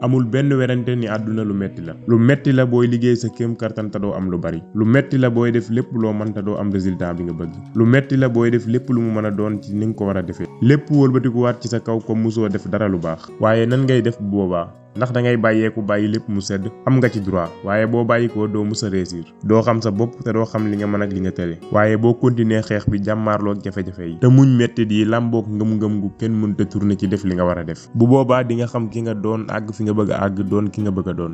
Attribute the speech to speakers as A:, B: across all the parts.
A: amul benn werante ni àdduna lu metti la booy liggéey sa kéem kartan te doo am lu bari lu metti la booy def lépp loo mën te doo am résultat bi nga bëgg lu metti la booy def lépp lu mu mën a doon ci ni nga ko war a defee lépp wëlbatikuwaat ci sa kaw comme musoo def dara lu baax waaye nan ngay def bu boobaa ndax da ngay bàyyeeku bàyyi lépp mu sedd am nga ci droit waaye boo bàyyikoo doo musa réussir doo xam sa bopp te doo xam li nga mën ak li nga tële waaye boo continuer xeex bi jàmmaarloog jafe-jafe yi te muñ mettit yi làmboog ngëm-ngëm gu kenn mënta tourner ci def li nga war a def bu boobaa di nga xam ki nga doon àgg fi nga bëgg a àgg doon ki nga bëgg a doon.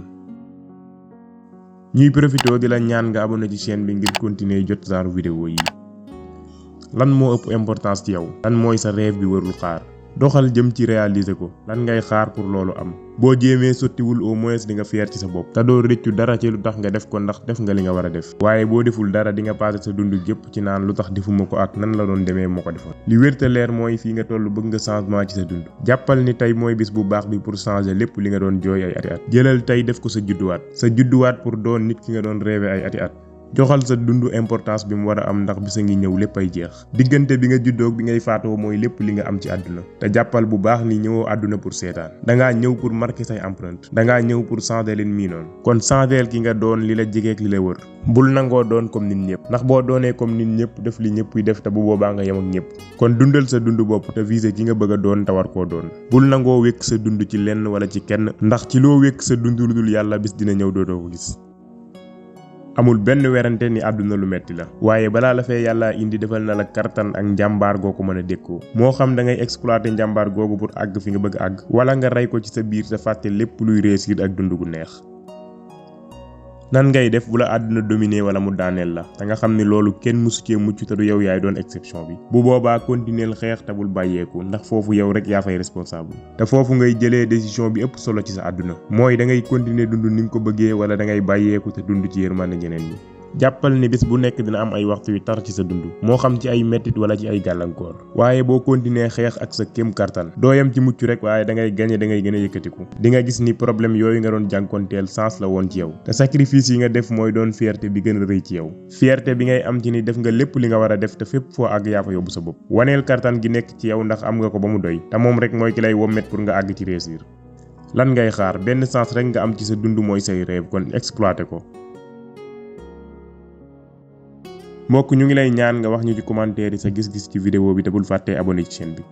A: ñuy profité di la ñaan nga abonné ci chaîne bi ngir continuer jot genre vidéo yi. lan moo ëpp importance ci yow lan mooy sa rêve bi warul xaar doxal jëm ci réaliser ko lan ngay xaar pour loolu am boo jéemee sottiwul au moins di nga fier ci sa bopp te doo rëccu dara ci lu tax nga def ko ndax def nga li nga war a def waaye boo deful dara di nga passé sa dund gépp ci naan lu tax defuma ko ak nan la doon demee moo ko defoon li wér te leer mooy fii nga toll bëgg nga changement ci sa dund jàppal ni tey mooy bis bu baax bi pour changer lépp li nga doon jooy ay ati at jëlal tey def ko sa judduwaat pour doon nit ki nga doon rêvé ay ati at joxal sa dund importance bi mu war a am ndax bisa ngi ñëw lépp ay jeex diggante bi nga juddoog bi ngay faatoo mooy lépp li nga am ci àdduna te jàppal bu baax ni ñëwoo àdduna pour seetaan dangaa ñëw pour marquer say empreinte dangaa ñëw pour changer leen miinoon kon changer ki nga doon li la jegeek li la wër bul nangoo doon comme nit ñëpp ndax boo doonee comme nit ñëpp def li ñëpp yi def te bu boobaa nga yem ak ñëpp kon dundal sa dund bopp te viser ki nga bëgg a doon te war koo doon bul nangoo wékk sa dund ci lenn wala ci kenn ndax ci loo wékk sa dund lu dul yàlla bis dina ñëw dootoo ko gis amul benn werante ni àdduna lu metti la waaye balaa la fee yàlla indi defal na la kartan ak njàmbaar goo ko mën a dékkoo moo xam da ngay exploiter njàmbaar googu pour àgg fi nga bëgg àgg wala nga rey ko ci sa biir te fàtte lépp luy réussir ak dund gu neex nan ngay def bu la àdduna dominé wala mu daaneel la te nga xam ni loolu kenn mësu cee mucc te du yow yaay doon exception bi bu boobaa continuer xeex te bul bàyyeeku ndax foofu yow rek yaa fay responsable te foofu ngay jëlee décision bi ëpp solo ci sa àdduna mooy da ngay continuer dund ni nga ko bëggee wala da ngay bàyyeeku te dund ci yërmande ñeneen ñi jàppal ni bis bu nekk dina am ay waxtu yu tar ci sa dund moo xam ci ay mettit wala ci ay gàllankoor waaye boo continuer xeex ak sa kéem kartan doo yem ci mucc rek waaye da ngay gañe da ngay gën a yëkkatiku di nga gis ni problème yooyu nga doon jànkonteel sens la woon ci yow te sacrifice yi nga def mooy doon fierté bi gën a rëy ci yow fierté bi ngay am ci ni def nga lépp li nga war a def te fépp foo àgg yaa fa yóbbu sa bopp waneel kartan gi nekk ci yow ndax am nga ko ba mu doy te moom rek mooy ki lay wommet pour nga àgg ci réussir lan ngay xaar benn sens rek nga am ci sa dund mooy say rêve kon exploité ko mbokk ñu ngi lay ñaan nga wax ñu ci commentaire yi sa gis-gis ci vidéo bi te bul fàttee abonné ci chaîne bi